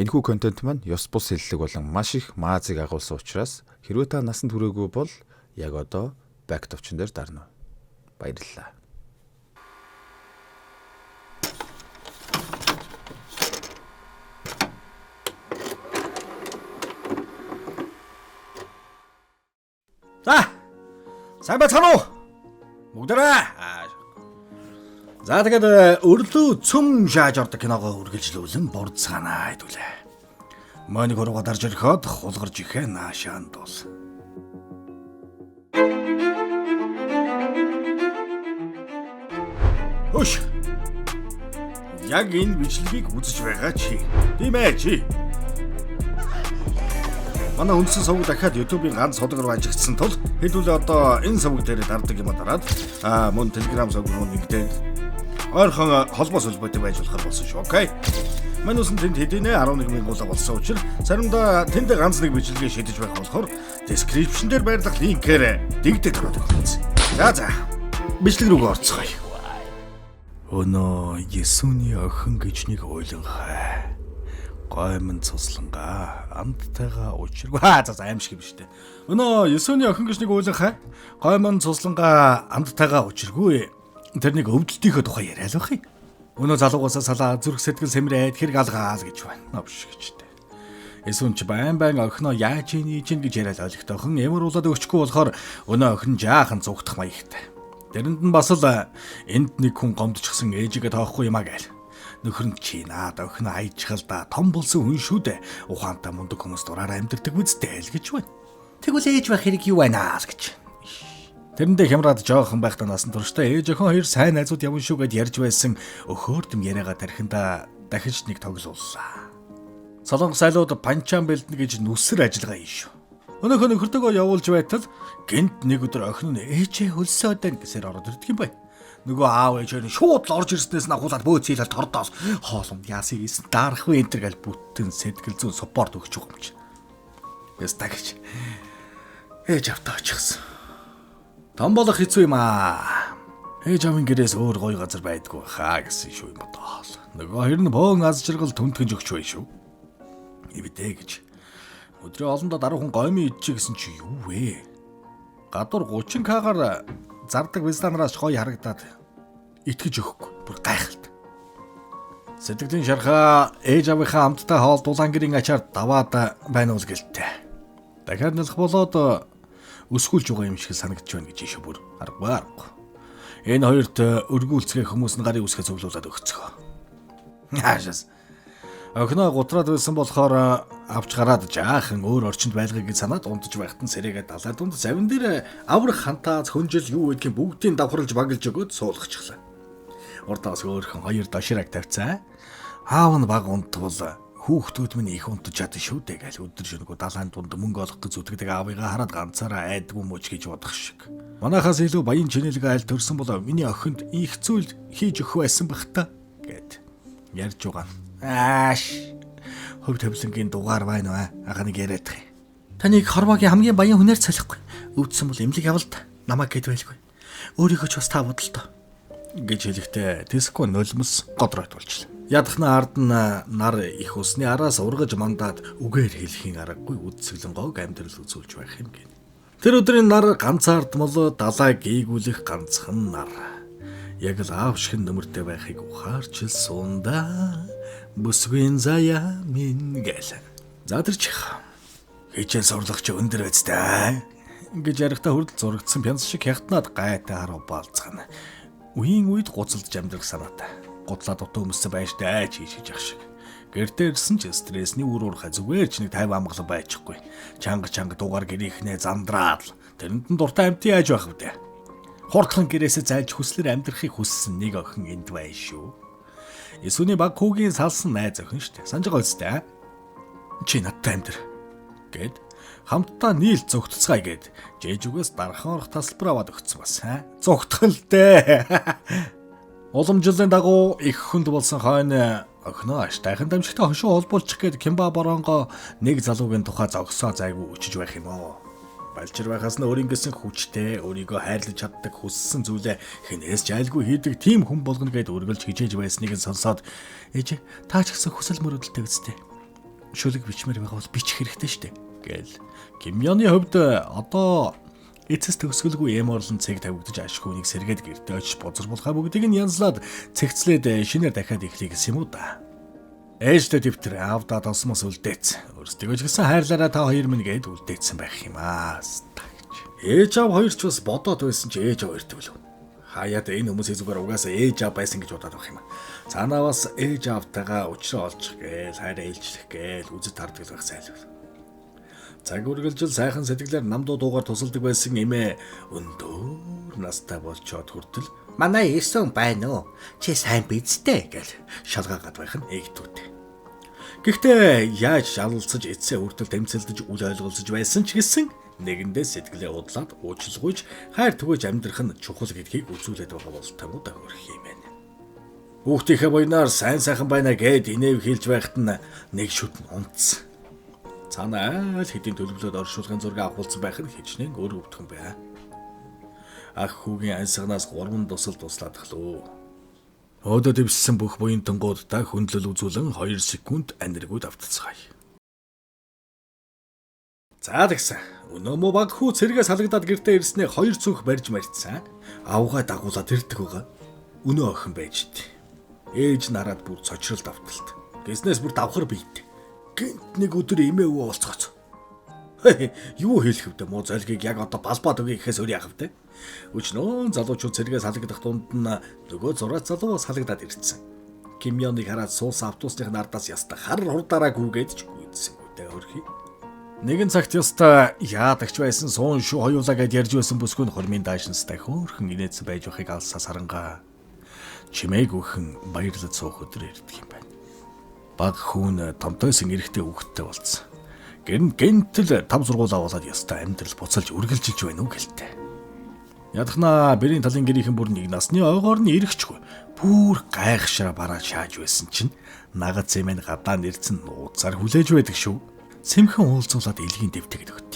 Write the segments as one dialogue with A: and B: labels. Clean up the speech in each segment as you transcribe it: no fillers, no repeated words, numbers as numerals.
A: Энэхүү контент маань ёс бус хэллэг болон маш их маазыг агуулсан учраас хэрвээ та насанд хүрээгүй бол яг одоо back товчон дээр дарна. Баярлалаа.
B: За. Сайн байцгаана уу? Бүгдээрээ. За тэгээд өрлөө цөм шааж ордог киногоо үргэлжлүүлэн бурцгаана хэдүүлээ. Моник урууга дарж ирэхэд хулгарч ихэ наашаанд дус. Хөш. Яг энэ бичлэгийг үзэж байгаа чи. Тийм ээ чи. Манай үндсэн сувг дахиад YouTube-ийн ганц судаг руу ажигдсан тул хэдүүлээ одоо энэ сувг дээр дардаг юм дараад мөн Telegram сувг руу нэгдээд ойрхон холбоос холбоотой байж болохоор болсон шүү. Окей. Манай үсэн тэнд хэдийнэ 11 мянгуулаа болсон учраас заримдаа тэнд ганц нэг бичлэгээ шидэж байх болохоор description дээр байрлах линкээр дэгдээд ороод өгсөн. За. Бичлэг рүүгээ орцгоё. Өнөө Есүний охин гэж нэг уйланхай. Гоймон цуслангаа амттайгаа учиргүй. За аим шиг юм шүү дээ. Өнөө Есүний охин гэж нэг уйланхай. Гоймон цуслангаа амттайгаа учиргүй. Тэрнийг өвдөлтийнхөө тухай яриа л байх юм. Өнөө залуугаасаа салаа зүрх сэтгэл сэмрээд хэрэг алгаал гэж байна. Новш гэжтэй. Есүн ч байн байн охиноо яаж ийн ийж ин гэж яриад ойлгохтойхон ямар уулаад өгчихгүй болохоор өнөө охин жаахан зугтах маягтай. Тэрэнд нь бас л энд нэг хүн гомдчихсан ээжигээ тоохгүй юм а гээл. Нөхөр нь чи наад охин аяжхал да том болсон хүн шүү дээ. Ухаантай мундаг хүмүүс дураараа амьдардаг үсттэй л гэж байна. Тэгвэл ээж байх хэрэг юу байна аа л гэж. Тэрэндээ хямраад жоохон байхдаа насан туршдаа ээж охин хоёр сайн найзууд явна шүү гэд ярьж байсан өхөөрдөм яриагаа тархиндаа дахиж нэг тоглууллаа. Солонгос айлууд панчаан бэлдэнэ гэж нүсэр ажиллагаа ийн шүү. Өнөөхөө нөхөртөөгөө явуулж байтал гинт нэг өдөр охин нь ээжээ хөлсөөд байна гэсээр ороод ирдэг юм байна. Нөгөө аав ээж нь шууд л орж ирснээс нь ахуулаад бөөцөөлөл тордоос хоолунд яасыг исэн дарахгүй энэ төр гал бүтэн сэтгэл зүйн суппорт өгч байгаа юм чи. Яста гэж. Ээж автаа очихсан. Том болох хэцүү юм аа. Ээж аавын гэрээс өөр гоё газар байдгүй хаа гэсэн шүү юм бодоол. Нөгөө хоёр нь бөөн аз жаргал түнтгэж өгч бай шүү. Ивдэ гэж. Өдрийн олондоо даруухан гоймон идчихэ гэсэн чи юу вэ? Гадуур 30 к-гаар зардаг весланараас гоё харагдаад итгэж өгөхгүй. Бүр гайхалтай. Сэтгэлийн шархаа ээж аавынхаа амттай хоол дулаан гэрийн ачаар даваад байна уу гэлтэй. Дахиад нэлэх болоод өсгүүлж байгаа юм шиг санагдаж байна гэж шүү бүр. Аргагүй аргагүй. Энэ хоёрт өргүүлцгээ хүмүүс нь гарын үсгээ цуглуулад өгцгөө. Хаашаас. Охиноо гутраад байсан болохоор авч гараад жаахан өөр орчинд байлгая гэж санаад унтаж байхад нь сэрээгээ далай дунд завин дээр аврах хантаа хөнжил юу гэдгийг бүгдийг давхарлаж баглж өгөөд суулгачихлаа. Урдаас өөрхөн хоёр доширак тавьцаа. Аав нь баг унтвал хүүхдүүд минь их унтаж чадсан шүү дээ гэж өдөр шөнөгүй далайн дунд мөнгө олох гэж зүтгэдэг аавыгаа хараад ганцаараа айдгүй мөч гэж бодох шиг. Манайхаас илүү баян чинэлэг айл төрсөн бол миний охинд их зүйл хийж өгөх байсан бах та гэд ярьж байгаа. Ааш. Хөв тавилангийн дугаар байна уу? Ага нэг яриад тах. Таныг хорвоогийн хамгийн баян хүнээр солихгүй. Өвдсөн бол эмнэлэг явалт. Намайг гэд байлгүй. Өөрийгөө ч бас та бодолтой гэж хэлэхдээ Теско нулимс годройд болчлаа. Ядахна ард нь нар их усны араас ургаж мандаад үгээр хэлхийн аргагүй үдсгэлэн гог амьдрал үзүүлж байх юм гин. Тэр өдрийн нар ганцаардмал далай гийгүүлэх ганцхан нар. Яг л аав шиг нөмөртэй байхыг ухаарч л сундаа. Бүсгүйн заяа минь гэл. За тэр чих. Хичээл сурлагч өндөр үстэй гэж ярихдаа хүрдэл зурагдсан пянз шиг хятнаад гайтай харав баалцгаана. Үеийн үед гуцалдж амьдрах санаатай. Гутлаа дутуу өмссөн байж дайж хийж ах шиг. Гэртээ ирсэн ч стрессний үр урхай зүгээр ч нэг 50 амгалан байчихгүй. Чанга чанга дугаар гэрийнхнээ зандраад л тэрэнд нь дуртай амтын яаж байх вэ? Хурдхан гэрээсээ зайлж хүслээр амьдрахыг хүссэн нэг охин энд байна шүү. Есүний баг хүүгийн салсан найз охин шүү дээ. Санаж байгаа үстэй. Чи надтай амьдр гэд хамтдаа нийл зүгтцгаая гэд жээжүгээс дархан орох тасалбар аваад өгсөн бас. Зүгтгал дээ. Уламжлалын дагуу их хүнд болсон хойно охиноо аштайхан дамжигтай хошуу холбуулчих гээд Кимба Боронго нэг залуугийн тухай зогсоо зайгүй өчөж байх юм уу? Балжир байхаас нь өөрийн гэсэн хүчтэй, өөрийгөө хайрлаж чаддаг, хүссэн зүйлээ хинээс ч айлгүй хийдэг тийм хүн болгоно гэд үргэлж хичээж байсныг нь сонсоод ээж та ч гэсэн хүсэл мөрөөдөлтэй үсттэй. Шүлэг бичмээр байгаа бол бичих хэрэгтэй штэ гээл. Кимьоны хувьд одоо эцэс төгсгөлгүй эм орлон цэг тавигдаж ашгүй нэг сэргээд гэртээ очиж бузар булхаа бүгдийг нь янзлаад цэгцлээд шинээр дахиад эхлэе гэсэн юм уу да. Ээжтэй дэвтэр аавдаа тосмос үлдээц. Өөрсдөө ч гэсэн хайрлаараа та хоёр минь гээд үлдээсэн байх юм аа. Тагч. Ээж аав хоёр ч бас бодоод байсан чи ээж аав хоёрт билүү. Хаяад энэ хүмүүсийн зүгээр угаасаа ээж аав байсан гэж бодоод байх юм. Цаанаа бас ээж аавтайгаа учраа олчих гээл, хайраа ээлжлэх гээл үзэж тарддаг байх зайлв. Цаг үргэлжил сайхан сэтгэлээр нам дуугаар тусалдаг байсан эмээ өндөр настай болчоод хүртэл манай Исэн байна уу? Чи сайн биз дээ гэл шалгаагаад байх нь эгдүүтэй. Гэхдээ яаж шалалцаж эцсээ хүртэл тэмцэлдэж үл ойлголцож байсан ч гэсэн нэгэндээ сэтгэлээ удлаад уучлалгүйж хайр түгэж амьдрах нь чухал гэдгийг үзүүлээд байгаа болтой мó да хөрх юм байна. Хүүхдийнхээ буйнаар сайн сайхан байна гэд инээв хэлж байхад нь нэг шүтэн унтсан. Цаана айл хэдийн төлөвлөд оршуулгын зураг авахулсан байх нь хичнээн өөр өвдгөн бай. Ах хүүгийн ансганаас 3 дусал туслаад хлөө. Өөдөө дэвссэн бүх буянтангуудаа хүндлэл үзүүлэн 2 секунд аниргүй давтацгаая. За тэгсэн. Өнөө мө баг хүү цэргээс халагдаад гэртээ ирснээ 2 цүнх барьж марьцсан. Авгаа дагуулад ирдэг байгаа. Өнөө охин байж д. Ээж нараад бүр цочрол давталт. Гэснээс бүр давхар биет. Гэнт нэг өдөр эмээ өвөө уулзгаац. Юу хэлэх вэ? Муу золгийг яг одоо балбаад өгье гэхээс өөр яах вэ? Өчнөө залуучууд цэргээс халагдах дунд нь нөгөө зураач залуу бас халагдаад ирсэн. Кимьоныг хараад суусан автобусных ардаас яста хар хурдаараа гүгээд ч гүйцсэнгүй дээ хөрхий. Нэгэн цагт яста яадагч байсан суун шүү хоёулаа гэд ярьж байсан бүсгүй нь хормын даашинстай хөөрхөн инээдсэн байж байхыг алсаа сарангаа чимээгүйхэн баярлаж суух өдөр ирдэг юм байна. Баг хүүн томтойсон эрэгтэй хүүхэдтэй болцсон. Гэр нь гэнтэл 5 сургуулаа болоод яста амьдрал буцалж үргэлжилж байна уу гэлтэй. Ядахнаа бэрийн талын гэрийнхэн бүр нэг насны ойгоор нь ирэхчгүй. Бүр гайхшраа бараа шааж байсан чинь нагац эмэн гадаа нэрцэн нууцаар хүлээж байдаг шүү. Сэмхэн уулзуулаад илгийн дэвтэгэд өгд.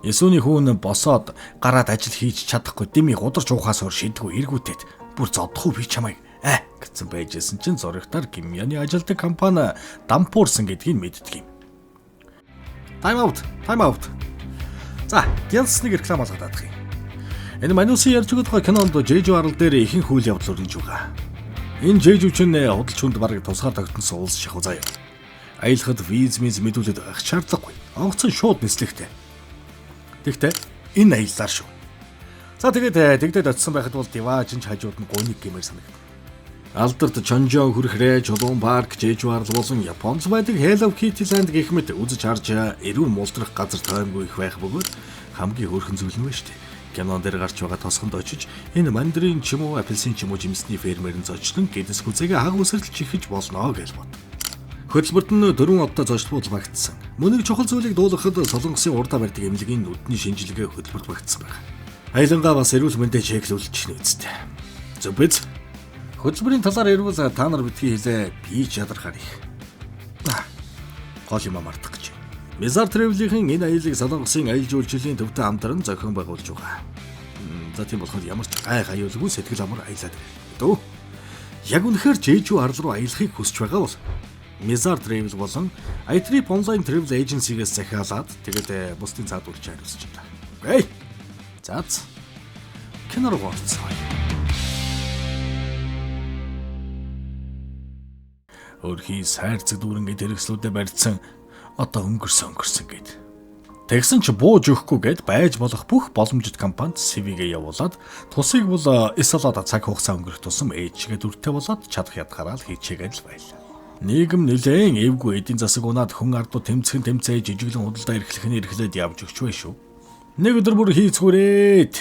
B: Есүний хүүн босоод гараад ажил хийж чадахгүй дими гударч уухаас өөр шидгүй эргүүтээд бүр зодох уу би чамайг гэсэн байжсэн чинь зурагтаар Кимьяны ажилтдаг компани дампуурсан гэдгийг мэддэг юм. Time out, time out. За, гялс нэг реклам алгаад авах юм. Энэ Манусын ярьж өгöd байгаа кинонд Жэжу арал дээр ихэнх үйл явдал өрнөж байгаа. Энэ Жэжу чинь худалч хүнд бараг тусгаар тогтносон улс шахуу заяа. Аялахад виз миз мэдүүлээд байх шаардлагагүй. Онгоцон шууд нислэгтэй. Тэгтээ энэ аяллаар шүү. За тэгээд тэгдэд очисон байхад бол Диваажин хажууд нь гуник гэмээр санагдав. Алдарт Чонжон хүрхрээ, Чулуун парк, Жэжу арал болон Японд байдаг Hello Kitty Land гэх мэт үзэж харж эрүүн мултрах газар тоймгүй их байх бөгөөд хамгийн хөөрхөн зүйл нь байна шүү дээ. Кинон дээр гарч байгаа тосгонд очиж энэ мандарин ч юм уу, апельсин ч юм уу жимсний фермер нь зочлон гэдэс хүзээгээ хаг үсрэлж чихэж болно гэж бод. Хөдөлмөрт нь 4 одтой зочд буудал багтсан. Мөн нэг чухал зүйлийг дуулгахад Солонгосын урдаа барьдаг эмнэлгийн нүдний шинжилгээ хөдөлмөрт багтсан байна. Аялангаа бас эрүүл мэндээ чеклүүлж нээцтэй. Зөв биз? Хөдөлмөрийн талаар ярил та нар битгий хэлээ би ч ядархаар их. Гол юмаа мартах гэж. Мизар Travel-ийн энэ аяллыг Солонгосын аялал жуулчлалын төвтэй хамтран зохион байгуулж байгаа. За тийм болохоор ямар ч гайх аюулгүй сэтгэл амар аялаад ирээ. Дөө. Яг үнэхээр Жэжу арал руу аялахыг хүсэж байгаа бол Мизар Travel болон iTrip Online Travel Agency-гээс захиалаад тэгээд бусдын цаад үрж хариулж байна. Окей. За. Кино руу орцгоё. Өрхий сайрцаг дүүрэн гэд хэрэгслүүдээ барьцсан одоо өнгөрсөн гэд. Тэгсэн чи бууж өгөхгүй гэд байж болох бүх боломжит компанид CV-гээ явуулаад тусыг бол эсалаад цаг хугацаа өнгөрөх тусам ээжгээ дүртэй болоод чадах ядгаараа л хийчээгээд л байлаа. Нийгэм нэлээн эвгүй эдийн засаг унаад хүн ардуу тэмцхэн тэмцээ жижиглэн худалдаа эрхлэх нь эрхлээд явж өгч бай шүү. Нэг өдөр бүр хийцгүүрээд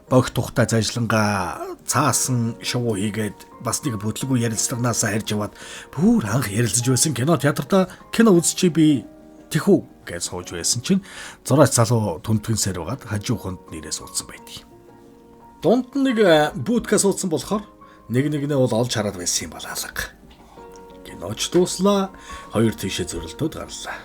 B: богт тухтай зажлангаа цаасан шувуу хийгээд бас нэг бүтлгүй ярилцлаганаасаа харж яваад бүр анх ярилцаж байсан кино театрта кино үзчихье би тэхүү гэж сууж байсан чинь зураач залуу түнтгэнсээр байгаад хажуу хонд нэрээ суудсан байдаг. Дунд нь нэг бүүтка суудсан болохоор нэг нэгнээ бол олж хараад байсан юм балаалга. Киноч дууслаа. Хоёр тийшээ зөрөлдөөд гарлаа.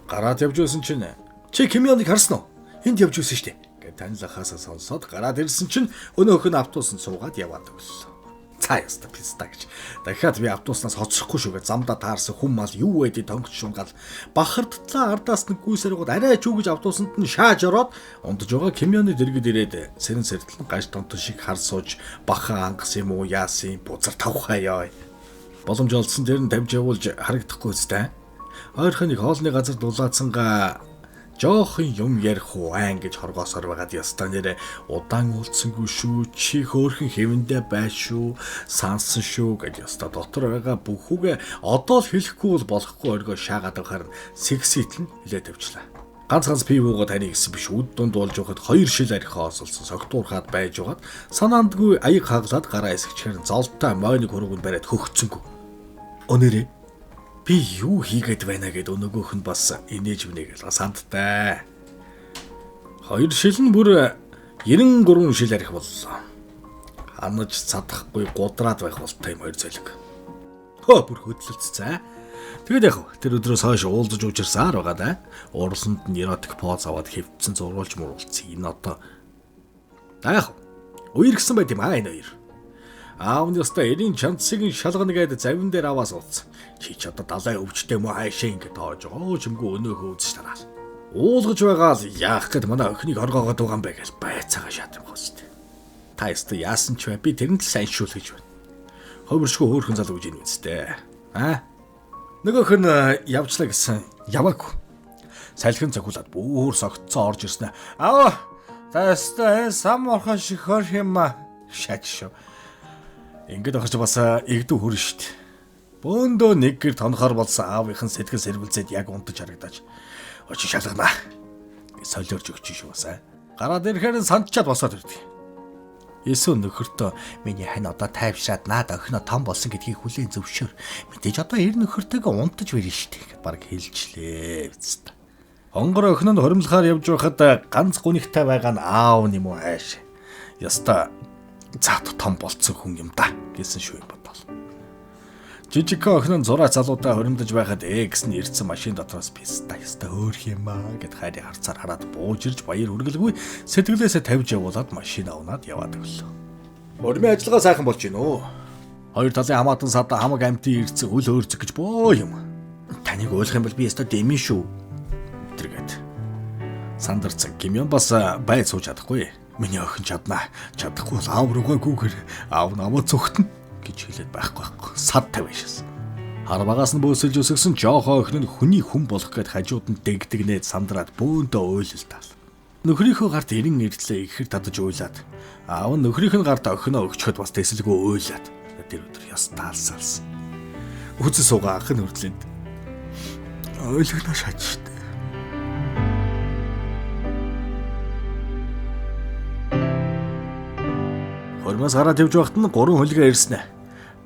B: Гараад явж байсан чинь чи Кимьоныг харсан уу? Энд явж байсан шүү дээ. Гэт танилахаасаа сонсоод гараад ирсэн чинь өнөөх нь автобусанд суугаад яваад өглөө. За яста писта гэж. Дахиад би автобуснаас хоцрохгүй шүү гэж замдаа таарсан хүм мал юу байдгийг тонгоч шунгаал бахардлаа ардаас нь гүйсэргууд арай ч үү гэж автобусанд нь шааж ороод ундаж байгаа камионы дэргэд ирээд сэрэн сэрдэл нь гаж тонтон шиг хар сууж бахан ангас юм уу яасан бузар тавхаа ёо. Боломж олдсон дээр нь тавьж явуулж харагдахгүй үстэй. Ойрхон нэг хоолны газар дулаацсангаа жоохон юм ярих уу айн гэж хоргоосоор байгаад ястаа нэрэ удаан уулзсангүй шүү, чи хөөрхөн хэвэндээ бай шүү, сансан шүү гэж ястаа дотор байгаа бүх үгээ одоо л хэлэхгүй бол болохгүй оргоо шаагаад байхаар секситл нь хэлээ тавьчлаа. Ганц ганц пив уугаа таны гэсэн биш үд дунд болж байхад 2 шил архи осолсон согтуурхаад байж байгаад санаандгүй аяг хаглаад гараа эсгчээр золтой мойныг хөргөнд бариад хөгцөнгөө. Өнөрөө би юу хийгээд байна гэд өнөөгөөх нь бас инээж минийгэл сандтай. 2 шил нь бүр 93 шил арих боллоо. Ханаж цадахгүй гудраад байх болтой юм хоёр зөлөг. Хөө бүр хөдлөлцсөн. Тэгээд яг тэр өдрөөс хойш уулзаж уучирсаар байгаа да. Уурланд нь эротик поз аваад хэвдсэн зурулж муруулсан. Энэ одоо яг үерхсэн байт юм аа энэ хоёр. Аав нь ёстой эрийн чанцыг шалгана гэд завин дээр аваа суудсан. Чи ч одоо далай өвчтэй мө хайшаа ингэ тоож оо чимгүй өнөөхөө үзэж тараал. Уулгаж байгаа л яах гэд манай охиныг хоргоогоод байгаа юм бэ гэж байцаага шат юм хост. Та ёстой яасан ч бай би тэрэн л сайн шүүл гэж байна. Ховөршгүй хөөрхөн залуу гэж юм үстэй. Аа? Нөгөөх нь явжлаа гэсэн яваагүй. Салхин цохиулаад бүр согтцоо орж ирсэн. Аа та ёстой сам орхон шиг хөр юм аа шаж шүү. Ингээд охиж бас эгдүү хөрн штт. Бөөндөө нэг гэр тонохоор болсон аавынхан сэтгэл сэргэлзээд яг унтаж харагдаж. Очи шалгана. Солиорж өгч шүү бас. Гараад ирэхээр нь сандчаад босоод ирдэг. Есү нөхөртөө миний хань одоо тайвшраад наад охиноо том болсон гэдгийг хүлээн зөвшөөр. Мэдээж одоо эр нөхөртөөгөө унтаж барина штт гэд баг хэлжлээ биз. Хонгор охин нь хоримлохоор явж байхад ганц гунигтай байгаа нь аав нэм үү хайш. Яста зат том болцсон хүн юм да гэсэн шүү юм бодоол. Жижигхэн охин нь зураа залуудаа хоримдож байхад экс нь ирсэн машин дотроос писта яста хөөх юм аа гэд хайрын харцаар хараад бууж ирж баяр үргэлгүй сэтгэлээсээ тавьж явуулаад машин авнаад яваад өглөө. Хормын ажиллагаа сайхан болж гин үү? Хоёр талын хамаатан садаа хамаг амтын ирсэн үл өөрцөг гэж боо юм. Таныг ойлгох юм бол би яста дэмэн шүү. Тэргээд сандарцсан гимэн бас бай сууж чадахгүй. Миний охин чаднаа. Чадахгүй бол аав руугаа гүүгэр аав намаа цогтно гэж хэлээд байхгүй байхгүй. Сад тавиашсан. Хар багаас нь бөөсөлж өсгсөн жоохоо охин нь хүний хүн болох гээд хажууд нь дэгдэгнээд сандраад бөөндөө уйлалтаал. Нөхрийнхөө гарт эрен ирлээ ихэр татаж уйлаад. Аав нь нөхрийнх нь гарт охиноо өгчөхөд бас тэсэлгүй уйлаад. Тэр өдөр ёс таалсалсан. Үзэн суугаа ах нь хүртлэнд. Ойлгоно шаж штэ. Хормоос гараад явж байхад нь 3 хөлгөө ирсэн.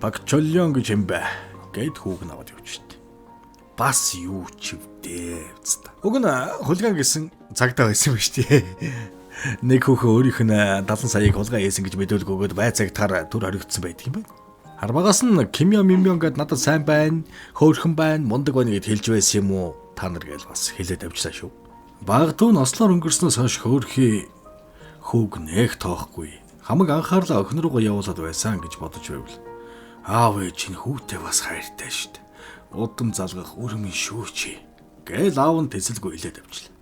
B: Пакчоллон гэж юм бэ гэд хүүг нь аваад явчихд. Бас юу ч вдээ үстэ. Уг нь хулгай гэсэн цагтаа байсан юм шүү дээ. Нэг хүүхэн өөрийнх нь 70 саяыг хулгай хийсэн гэж мэдүүлгөөгөөд бай цагтаар түр хоригдсон байдаг юм байна. Харбагаас нь Кимьо Мимьон гэд надад сайн байна, хөөрхөн байна, мундаг байна гэд хэлж байсан юм уу? Та нар гээл бас хэлээд тавьчлаа шүү. Баг дүү нь ослоор өнгөрснөөс хойш хөөрхий хүүг нэх тоохгүй. Хамаг анхаарлаа охин руугаа явуулаад байсан гэж бодож байвал аав ээж нь хүүтэй бас хайртай шүү дээ. Удам залгах өрмөн шүү чи. Гээл аав нь тэсэлгүй хэлээд авчлаа.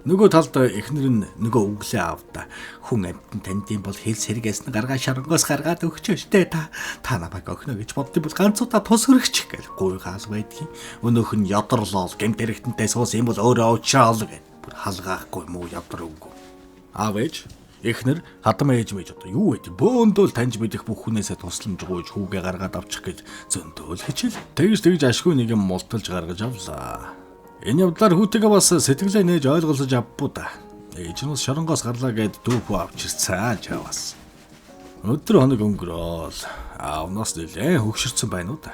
B: Нөгөө талд эхнэр нь нөгөө өглөө аавда хүн амьтан танд юм бол хэл сэргээс нь гаргаа шарангоос гаргаад өгч өштэй та намайг охино гэж боддсон бол ганц удаа тус өргөч гээл гуйгаал байдгийн. Өнөөх нь ядарлол гэмт хэрэгтэнтэй суус юм бол өөрөө уучраал гэд бүр халгаахгүй муу ядар өнгө. Аав ээж эхнэр хадам ээж мэж одоо юу вэ? Бөөндөө л таньж мэдэх бүх хүнээсээ тусламж гуйж хүүгээ гаргаад авчих гэж зөндөөл хичээл. Тэгж ашгүй нэг юм мулталж гаргаж авлаа. Энэ явдлаар хүүтэйгээ бас сэтгэлээ нээж ойлголцож авбуу да. Ээж нь бас шоронгоос гарлаа гэд дүү хүү авчирцаа чаваас. Өдөр хоног өнгөрөөл. Аавнаас нэлээ хөгшөрсөн байна уу да.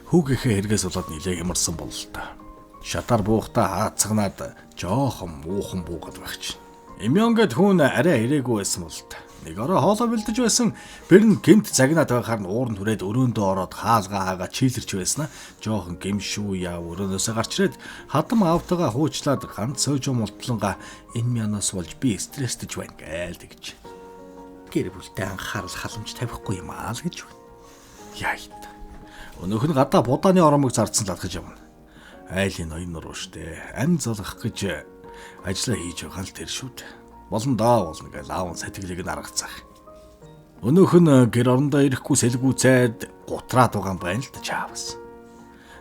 B: Хүүгийнхээ хэрэгээс болоод нэлээ хямарсан болол та. Шатаар буухтаа хаацгнаад жоохон муухан буугаад байх чинь. Эмён гэд хүн арай ирээгүй байсан бол та. Нэг орой хоолоо бэлдэж байсан. Тэр нь гинт загнаад байхаар нь уурн түрээд өрөөндөө ороод хаалгаа хаагаа чийлэрч байснаа жоохон гимшүү яав өрөөнөөсөө гарч ирээд хадам аавтайгаа хуучлаад ганц сойжоо мултлангаа энэ мянаас болж би стресстэж байна гээл тэгж. Гэр бүлтэй анхаарал халамж тавихгүй юм аа л гэж байна. Яйт. Өнөөх нь гадаа будааны оромог зардсан л алхаж явна. Айлын ноён нуруу штэ. Ам залгах гэж ажиллаа хийж байгаа л тэр шүү дээ. Болно доо болно гэж аав нь сэтгэлийг нь аргацаах. Өнөөх нь гэр орондоо ирэхгүй сэлгүүцээд гутраад байгаа юм байна л да чаавас.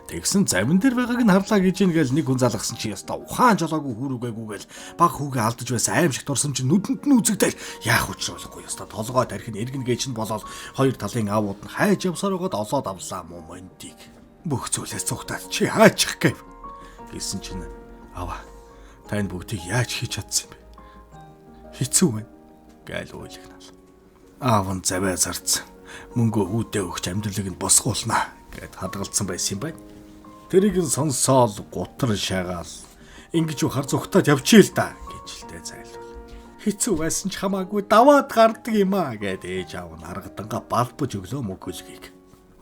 B: Тэгсэн завин дээр байгааг нь харлаа гэж ин гээл нэг хүн залгасан чи яста ухаан жолоогүй хүүрүүгээгүй гээл баг хүүгээ алдаж байсан аим шиг дурсан чи нүдэнд нь үзэгдэл яах учир болохгүй яста толгой тархин эргэн гээч нь болоод хоёр талын аавууд нь хайж явсаар байгаад олоод авлаа мó мондийг. Бүх зүйлээс цугтаад чи хаачих гэв. Гэсэн чинь аваа та энэ бүгдийг яаж хийж чадсан юм бэ? Хэцүү байна гээл уйлагнал. Аав нь завиа зарцсан. Мөнгө үүдээ өгч амьдралыг нь босгуулнаа гэд хадгалсан байсан юм байна. Тэрийг нь сонсоол гутар шагаал ингэж ухаар зүгтаад явчих л да гэж л дээ зайлвал. Хэцүү байсан ч хамаагүй даваад гардаг юм аа гэд ээж аав нь аргадангаа балбаж өглөө мөгөлгийг.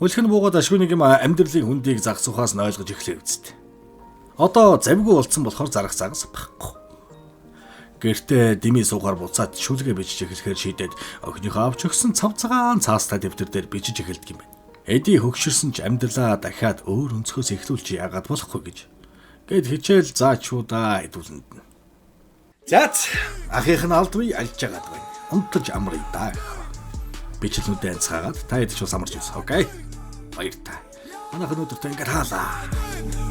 B: Хөлх нь буугаад ашгүй нэг юм амьдралын хүндийг загсуухаас нь ойлгож эхлэв үст. Одоо завгүй болцсон болохоор зарах загас байхгүй. Гэртээ дими суугаар буцаад шүлгээ бичиж эхлэхээр шийдээд охиныхоо авч өгсөн цав цагаан цаастай дэвтэр дээр бичиж эхэлдэг юм байна. Эди хөгшөрсөн ч амьдралаа дахиад өөр өнцгөөс эхлүүлж яагаад болохгүй гэж. Гэт хичээл заачудаа хэдүүлэнд нь. Зац ахих нь алдвый альж жагаад байна. Унтаж амрая да. Бичлэнүүдээ анцгаагаад та хэд ч бас амарч байсан. Окей. Баяр та. Манайхан өдөртөө ингэж хаалаа.